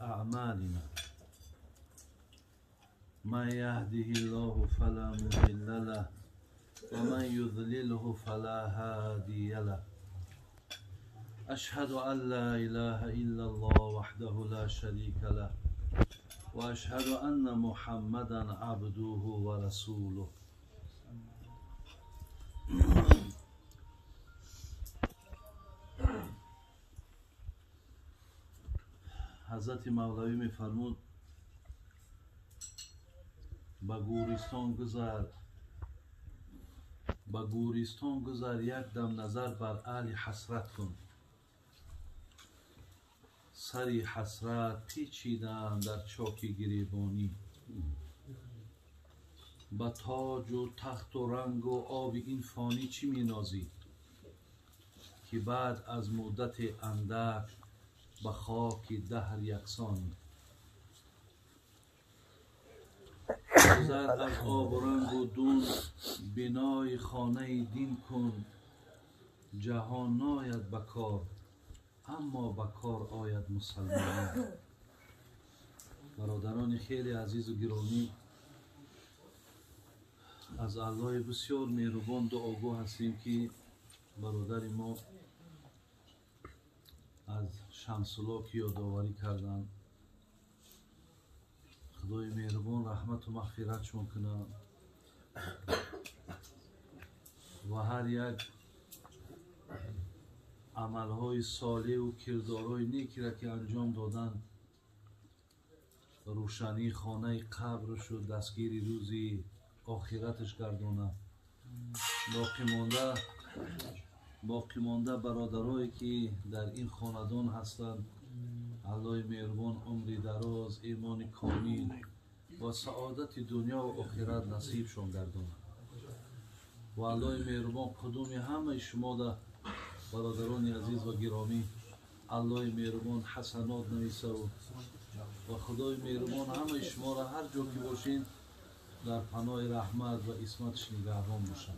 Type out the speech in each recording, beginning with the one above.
أعمالنا من يهده الله فلا مضل له ومن يضلله فلا هادي له. أشهد أن لا إله إلا الله وحده لا شريك له وأشهد أن محمدا عبده ورسوله. حضرت مولوی می‌فرمود به گورستان گذر، به گورستان گذر، یک دم نظر بر اهل حسرت کن. سری حسرت پیچیدن در چاک گریبانی، به تاج و تخت و رنگ و آب این فانی چی مینازی که بعد از مدت اندک به خاک دهر یکسانی. گذر از آب و رنگ و دون، بنای خانه دین کن. جهان ناید به کار، اما به کار آید مسلمان. برادران خیلی عزیز و گرامی، از الله بسیار مهربان دعاگو هستیم که برادر ما از شمس‌الله که یادآوری کردن، خدای مهربان رحمت و مغفرتشون کنه و هر یک عملهای صالح و کردارهای نیکی را که انجام دادن، روشنی خانه قبرش و دستگیری روزی آخرتش گردانه. باقی مانده برادرایی که در این خاندان هستند، الله مهربان عمری دراز، ایمان کامل و سعادت دنیا و آخرت نصیبشون گردانه. و الله مهربان قدوم همه شما در برادران عزیز و گرامی، الله مهربان حسنات نویسه و خدای مهربان همه شما را هر جا که باشین در پناه رحمت و عصمتش نگهبان باشد.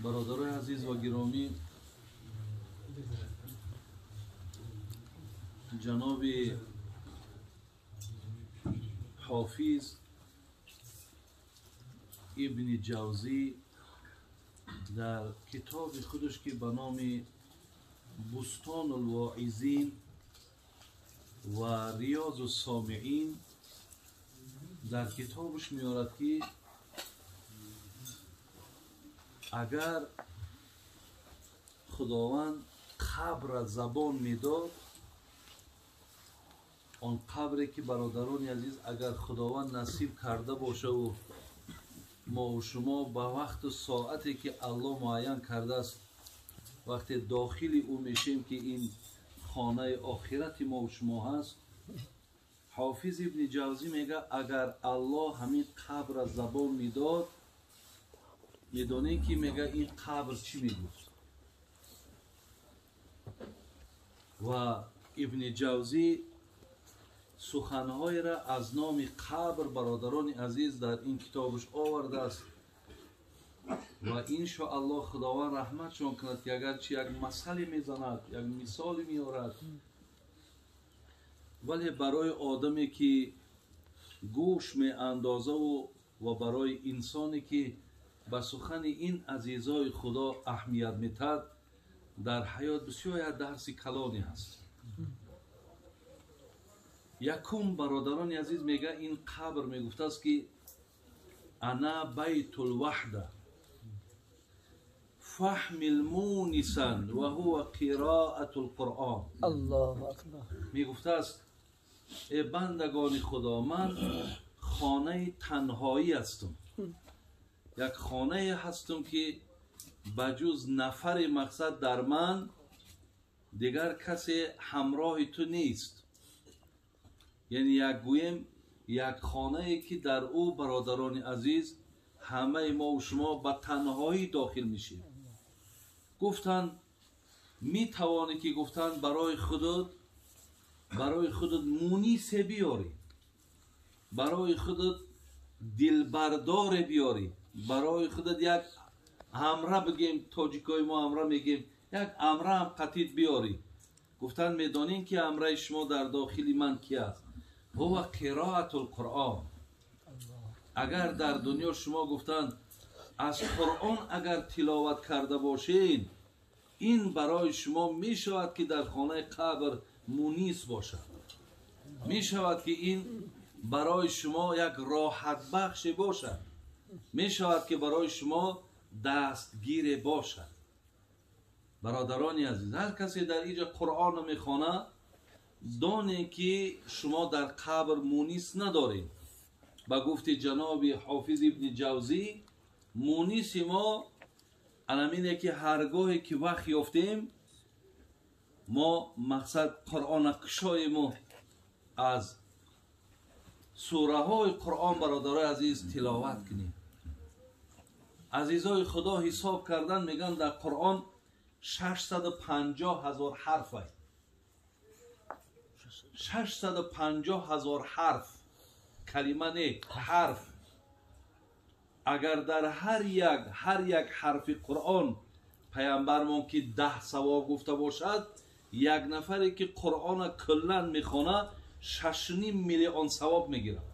برادران عزیز و گرامی، جناب حافظ ابن جوزی در کتاب خودش که به نام بستان الواعظین و ریاض السامعین، در کتابش میارد که اگر خداوند قبر زبان میداد، آن قبری که برادران عزیز اگر خداوند نصیب کرده باشه و ما و شما به وقت و ساعتی که الله معین کرده است وقتی داخل او میشیم که این خانه آخرت ما و شما هست، حافظ ابن جوزی میگه اگر الله همین قبر زبان میداد، میدونی که میگه این قبر چی میگفت. و ابن جوزی سخنهای را از نام قبر برادران عزیز در این کتابش آورده است و انشاءالله خداوند رحمتشون کند که اگرچه یک مسئله میزند، یک مثال میارد، ولی برای آدمی که گوش می اندازه و برای انسانی که به سخن این عزیزای خدا اهمیت میتد، در حیات بسیار درس کلانی هست. یکم برادران عزیز میگه این قبر میگفته است که انا بیت الوحده فحمل مونسا و هو قراءة القرآن. الله اکبر. میگفته است ای بندگان خدا، من خانه تنهایی هستم، یک خانه هستم که بجز نفر مقصد در من دیگر کسی همراه تو نیست. یعنی یک گویم یک خانه که در او برادران عزیز همه ما و شما به تنهایی داخل میشیم. گفتن می توانی که گفتن برای خودت مونیس بیاری، برای خودت دلبردار بیاری، برای خودت یک ҳамра бигем, тоҷикои мо ҳамра мегем, як амра ҳам қатид биёрӣ. Гуфтан медонин ки амраи шумо дар дохили ман ки аст? Ҳува қироатул Қуръон. Агар дар дунё шумо гуфтан аз Қуръон агар тиловат карда бошед, ин барои шумо мешавад ки дар хонаи қабр мунис бошад. Мешавад ки ин барои шумо як роҳатбахше бошад. Мешавад ки барои шумо дастгире бошад. Бародарони азиз, ҳар касе дар инҷа Қуръонро мехонад, донед ки шумо дар қабр мунис надоред. Ба гуфти ҷаноби Ҳофиз ибни Ҷавзӣ, муниси мо анамине ки ҳаргоҳе ки вақт ёфтем, мо мақсад Қуръонро кушоему аз сураҳои Қуръон, бародарои азиз, тиловат кунем. Азизои Худо, ҳисоб кардан мегӯянд дар Қуръон 650 000 ҳарф аст. 650 000 ҳарф, калима не, ҳарф. Агар дар ҳар як ҳарфи Қуръон паямбармон ки 10 савоб гуфта бошад, як нафаре ки Қуръонро куллан мехонад 6,5 миллион савоб мегирад.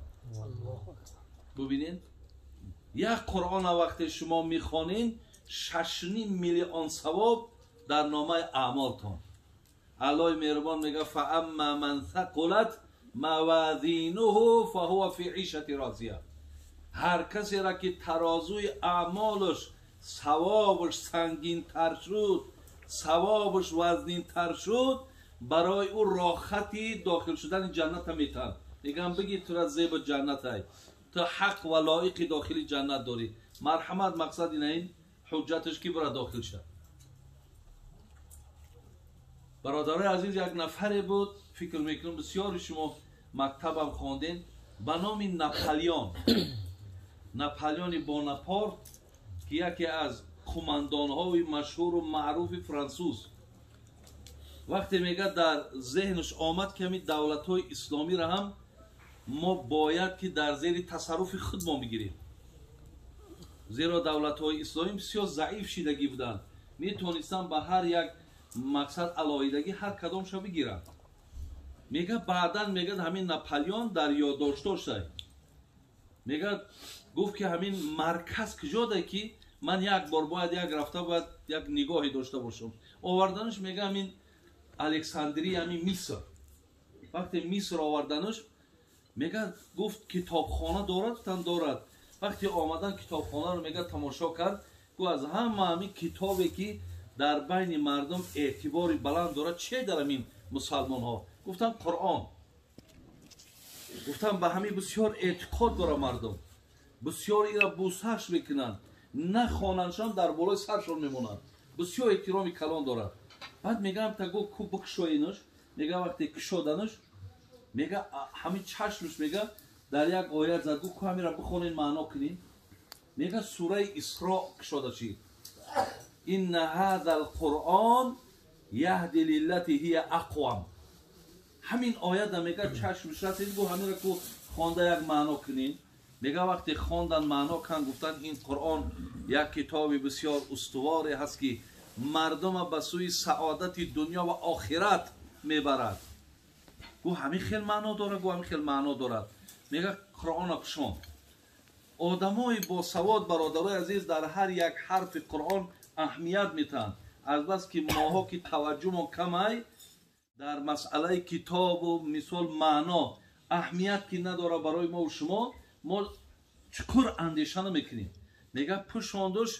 Бубинед, як Қуръонро вақте шумо мехонед, 6,5 миллион савоб дар номаи аъмолтон. Аллоҳи меҳрубон мегӯяд: фаамма ман сақулат мавазинуҳу фаҳува фи ишати розия. Ҳар касеро ки тарозуи аъмолаш савобаш сангинтар шуд, савобаш вазнинтар шуд, барои ӯ роҳати дохил шудани ҷанната метаҳанд. Мегӯям бигир тура зеба ҷаннатай, ту ҳақ ва лоиқи дохили ҷаннат дорӣ. Марҳамат, мақсад ина ин ҳуҷҷаташ ки бира дохил шад. Бародарои азиз, як нафаре буд, фикр мекунам бисёри шумо мактабам хондем, ба номи Наполеон. Наполеони Бонапарт, ки яке аз қумандонҳои машҳуру маъруфи франсуз. Вақте мегӯяд дар зеҳнаш омад ки ҳамин давлатҳои исломиро ҳам мо бояд ки дар зери тасарруфи худ мо бигирем, зеро давлатҳои исломӣ бисёр заиф шидагӣ буданд, метавонистанд ба ҳар як мақсад алоҳидагӣ ҳар кадомша бигиранд. Мегӯяд баъдан, мегӯяд ҳамин Наполеон дар ёддоштошай, мегӯяд гуфт ки ҳамин марказ куҷода ки ман як бор бояд як рафта бояд як нигоҳе дошта бошам. Оварданаш мегӯяд ҳамин Александрия, ҳамин Миср. Вақте Миср оварданаш, мегӯяд гуфт китобхона дорад, гуфтан дорад. Вақте омадан китобхонаро мегӯяд тамошо кард, гуфт аз ҳама ҳамин китобе ки дар байни мардум эътибори баланд дорад че дар ҳамин мусалмонҳо? Гуфтан Қуръон. Гуфтан ба ҳамин бисёр эътиқод дорад мардум, бисёр ира бусаш мекунанд, нахонандшон дар болои саршон мемонанд, бисёр эҳтироми калон дорад. Баъд мегӯям та гуфт ку бикушоинаш, мегӯям вақте кушоданаш, мегӯям ҳамин чашмаш мегӯям дар як оят зад, гуфт ку ҳаминро бихонед маъно кунед. Мегӯям сураи Исро кушода шид. Инна ҳаза алқуръон яҳди лиллати ҳия ақвам. Ҳамин оята мегӯяд чашмаш расид, гуфт ҳаминро ку хонда як маъно кунед. Мегӯяд вақте хондан маъно кан, гуфтан ин Қуръон як китоби бисёр устуворе ҳаст ки мардума ба сӯи саодати дунё ва охират мебарад. Гуфт ҳамин хел маъно дорад, гуфт ҳамин хел маъно дорад. Мегӯяд Қуръонро кушон. Одамои босавод, бародарои азиз, дар ҳар як ҳарфи Қуръон аҳамият метаҳанд. Аз бас ки моҳо ки таваҷҷӯҳмон камай дар масъалаи китобу мисол маъно аҳамият ки надорад барои мо шумо, мо чуқур андеша намекунем. Мегӯяд пӯшондуш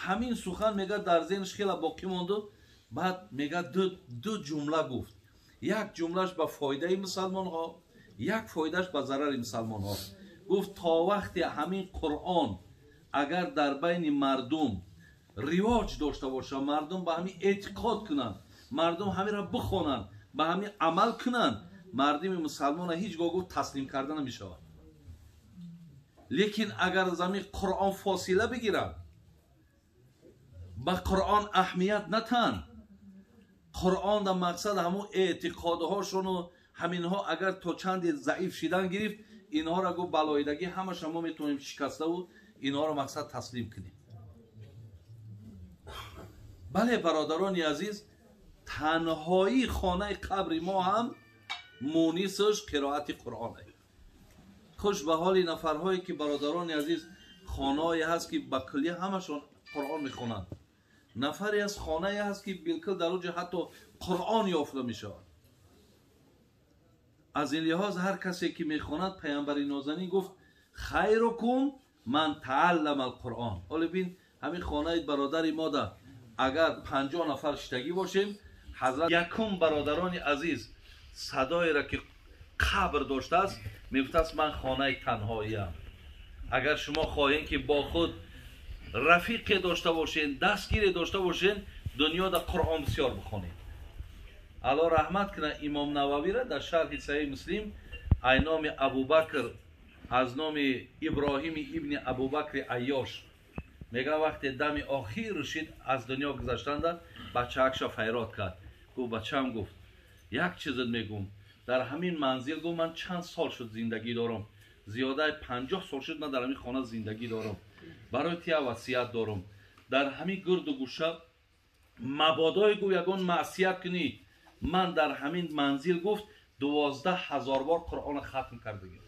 ҳамин сухан, мегӯяд дар зеҳнаш хеле боқӣ монду. Баъд мегӯяд ду ҷумла гуфт. Як ҷумлаш ба фоидаи мусалмонҳо, як фоидааш ба зарари мусалмонҳо. Гуфт то вақте ҳамин Қуръон агар дар байни мардум ривоҷ дошта бошад, мардум ба ҳамин эътиқод кунанд, мардум ҳаминро бихонанд, ба ҳамин амал кунанд, мардуми мусалмонро ҳеҷ гоҳ гуфт таслим карда намешавад. Лекин агар аз ҳамин Қуръон фосила бигиранд, ба Қуръон аҳамият натаҳанд, Қуръон дар мақсад ҳамун эътиқодҳошону ҳаминҳо агар то чанде заиф шидан гирифт, инҳоро гуфт балоидагӣ ҳамаша мо метавонем шикаставу инҳоро мақсад таслим кунем. Бале бародарони азиз, танҳоии хонаи қабри мо ҳам мунисаш қироати Қуръон аст. Хуш ба ҳоли нафарҳое ки бародарони азиз хонаҳое ҳаст ки ба куллӣ ҳамашон Қуръон мехонанд. Нафаре аз хонае ҳаст ки билкул дар онҷо ҳатто Қуръон ёфта мешавад. Аз ин лиҳоз ҳар касе ки мехонад, паямбари нозанин гуфт хайрукум ман тааллама алқуръон. Ҳоло бин ҳамин хонаи бародари мода агар 50 нафар шиштагӣ бошем, ҳазрат якум бародарони азиз садоеро ки қабр доштааст мегуфтааст ман хонаи танҳоиям. Агар шумо хоҳед ки бо худ рафиқе дошта бошед, дастгире дошта бошед, дунёда Қуръон бисёр бихонед. Алло раҳмат кунад имом Нававиро дар шарҳи Саҳиҳи Муслим ай номи Абубакр аз номи Иброҳими ибни Абубакри Айёш мега вақте дами охир рушид аз дунё гузаштанда бачаакша файрод кард. Гуфт бачаам, гуфт як чизат мегӯм, дар ҳамин манзил гуфт ман чанд сол шуд зиндагӣ дорам, зиёдаи 50 сол шуд ман дар ҳамин хона зиндагӣ дорам, барои ту як васият дорам, дар ҳамин гирду гӯша мабодое гуфт ягон маъсият кунӣ, ман дар ҳамин манзил гуфт 12 000 бор Қуръонро хатм кардагим.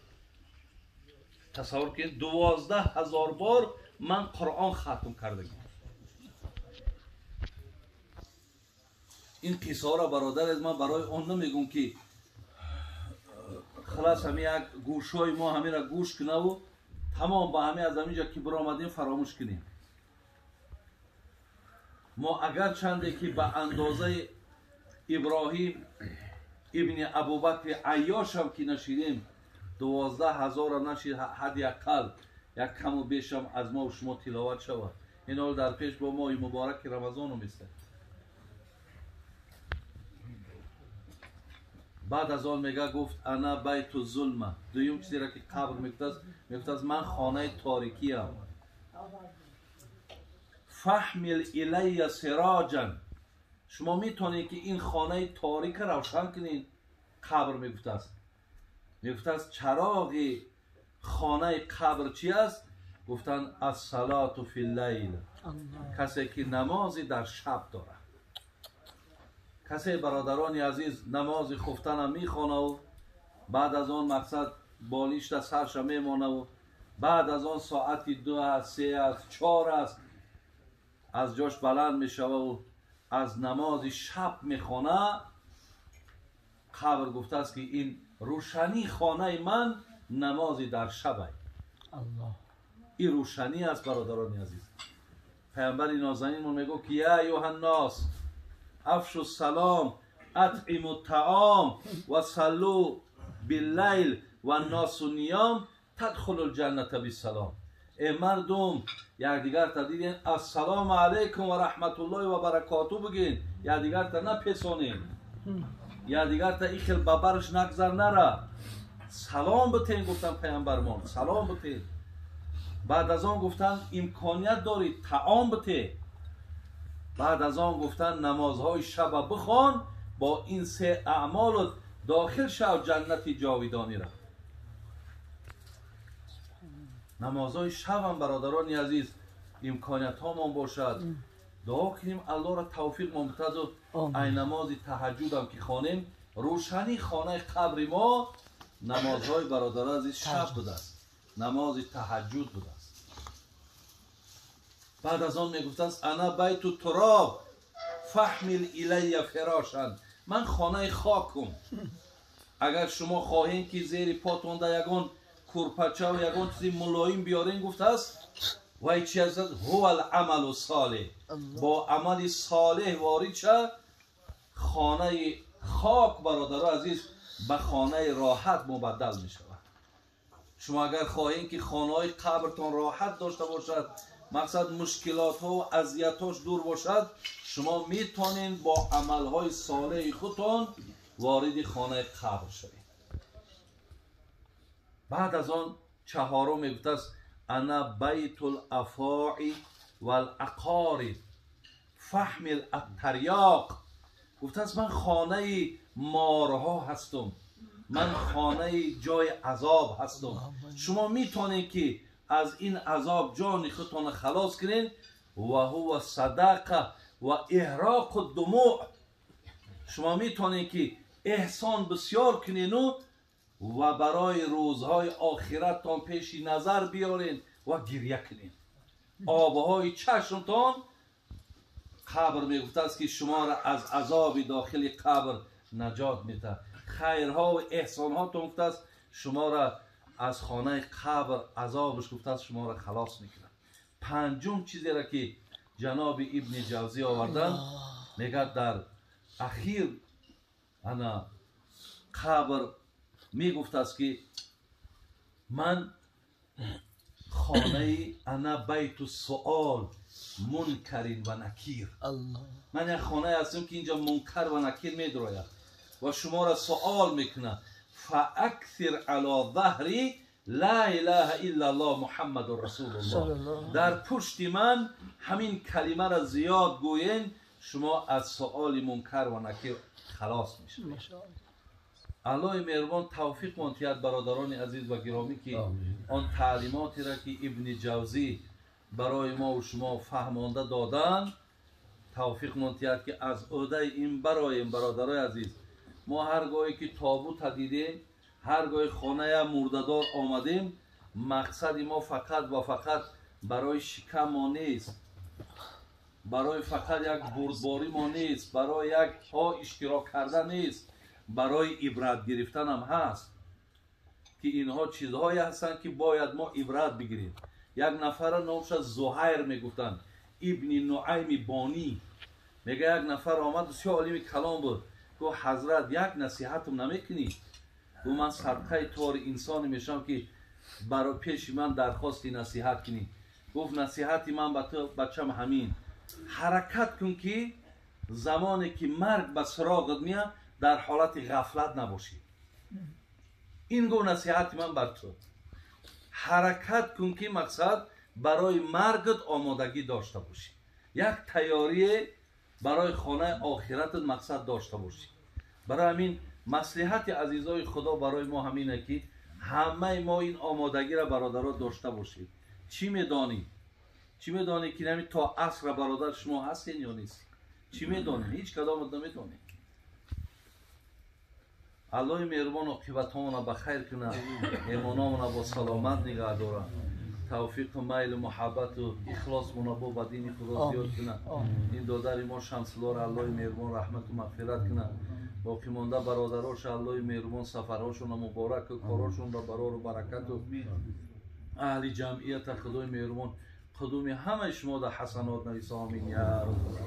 Тасаввур кунед, 12 000 бор ман Қуръон хатм кардагим. Ин қиссаҳоро бародар аз ман барои он намегӯм ки халас ҳами як гӯшҳои мо ҳамира гӯш кунаву тамом ба ҳами аз ҳаминҷо ки биромадем фаромӯш кунем. Мо агар чанде ки ба андозаи Иброҳим ибни Абубакри Айёшам ки нашидем, 12 000 нашид, ҳадди ақал як каму бешам аз мо шумо тиловат шавад. Ин ҳол дар пеш бо моҳи мубораки Рамазону местад. Баъд аз он мега гуфт ана байту зулма. Дуюм чизеро ки қабр мегуфтааст, мегуфтааст ман хонаи торикиям. Фаҳмил илайя сироҷан. Шумо метавонед ки ин хонаи торика равшан кунед. Қабр мегуфтааст, мегуфтааст чароғи хонаи қабр чи аст? Гуфтанд ассалоту филлайл. Касе ки намози дар шаб дорад. Касе бародарони азиз намози хуфтана мехонаву баъд аз он мақсад болишта сарша мемонаву баъд аз он соати 2 аст, 3 аст, 4 аст, аз ҷош баланд мешававу аз намози шаб мехона, қабр гуфтааст ки ин рӯшании хонаи ман намози дар шаб ай. Ин рӯшанӣ аст бародарони азиз. Паямбари нозанинмон мегӯ ки я айюҳаннос афшу салом атъиму таом ва саллу биллайл ва нносу ниём тадхулу лҷанната биссалом. Э мардум, якдигарта диден ассалому алайкум ва раҳматуллоҳи ва баракоту бигин, якдигарта напесонем, якдигарта ин хел ба барш нагзар нара, салом битен гуфтан паямбармон, салом битен. Баъд аз он гуфтан имконият дорӣ таом бите. Баъд аз он гуфтан намозҳои шаба бихон, бо ин се аъмолот дохил шав ҷаннати ҷовидониро. Намозҳои шабам бародарони азиз имкониятҳомон бошад, дуо кунем Аллоҳро тавфиқмон битаду ай намози таҳаҷҷудам ки хонем, рӯшании хонаи қабри мо намозҳои бародарони азиз шаб будааст, намози таҳаҷҷуд будааст. Баъд аз он мегуфтааст ана байту туроб фаҳмил илайя фирошан. Ман хонаи хокум. Агар шумо хоҳед ки зери потонда ягон курпачаву ягон чизи мулоим биёрен, гуфтааст вай чи аст? Ҳува алмалу солеҳ. Бо амали солеҳ ворид ша, хонаи хок бародаро азиз ба хонаи роҳат мубаддал мешавад. Шумо агар хоҳед ки хонаҳои қабртон роҳат дошта бошад, мақсад мушкилотҳо ва азиятҳош дур бошад, шумо метавонед бо амалҳои солеҳи худтон вориди хонаи қабр шавед. Баъд аз он чаҳорум мегуфтааст ана байтул афои валақориб фаҳмил аттарёқ. Гуфтааст ман хонаи морҳо ҳастум, ман хонаи ҷои азоб ҳастум. Шумо метавонед ки аз ин азоб ҷони худтонро халос кунед. Ва ҳува садақа. ва иҳроқ думӯъ. Шумо метавонед ки эҳсон бисёр кунену ва барои рӯзҳои охираттон пеши назар биёрен ва гиря кунед. Обҳои чашмтон қабр мегуфтааст ки шуморо аз азоби дохили қабр наҷот медиҳад. Хайрҳо ва эҳсонҳотон гуфтааст шуморо аз хонаи қабр азобаш гуфтааст шуморо халос мекунад. Панҷум чизеро ки ҷаноби Ибни Ҷавзӣ оварданд, мегӯяд дар ахир ана қабр мегуфтааст ки ман хонаи ана байту суол мункарин ва накир. Ман як хонае ҳастам ки инҷо мункар ва накир медрояд ва шуморо суол мекунад. Фааксир ало заҳри ла илаҳа иллаллоҳ муҳаммадун расулуллоҳ. Дар пушти ман ҳамин калимаро зиёд гӯен, шумо аз суоли мункар ва накир халос мешавед. Аллоҳи меҳрубон тавфиқ монтиҳад бародарони азиз ва гиромӣ ки он таълимотеро ки Ибни Ҷавзӣ барои мо ва шумо фаҳмонда доданд, тавфиқ монтиҳад ки аз ӯҳдаи ин бароем. Бародарои азиз, мо ҳар гоҳе ки тобута дидем, ҳар гоҳе хоная мурдадор омадем, мақсади мо фақат ва фақат барои шикам мо нест, барои фақат як бурдборӣ мо нест, барои як ҳо иштирок карда нест, барои ибрат гирифтанам ҳаст ки инҳо чизҳое ҳастанд ки бояд мо ибрат бигирем. Як нафара номша Зуҳайр мегуфтанд, Ибни Нуайми Бонӣ. Мега як нафар омад, бисёр олими калом буд, гуфт ҳазрат як насиҳатам намекунӣ? Гуфт ман садқаи тори инсоне мешавам ки барои пеши ман дархости насиҳат кунӣ. Гуфт насиҳати ман ба ту бачам ҳамин, ҳаракат кун ки замоне ки марг ба суроғат меяд дар ҳолати ғафлат набошӣ. Ин гуфт насиҳати ман бар ту, ҳаракат кун ки мақсад барои маргат омодагӣ дошта бошӣ, як тайёрие барои хонаи охиратат мақсад дошта бошӣ. Барои ҳамин маслиҳати азизои Худо барои мо ҳамине ки ҳамаи мо ин омодагиро бародаро дошта бошед. Чӣ медонӣ? Чӣ медонӣ ки ҳамин то асра бародар шумо ҳастен ё нест? Чӣ медонем? Ҳеҷ кадомат намедонем. Аллоҳи меҳрубон оқибатҳомона ба хайр кунад, меҳмономона бо саломат нигаҳ дорад, тавфиқу майлу муҳаббату ихлосмона бо ба дини Худо зиёд кунад. Ин додари мо Шамсуллоро Аллоҳи меҳрубон раҳмату мағфират кунад. Боқимонда бародароша Аллоҳи меҳрубон сафарҳошона мубораку корошонро барору баракату аҳли ҷамъията Худои меҳрубон қудуми ҳамаи шумо дар ҳасанот нависа. Омин я рабб.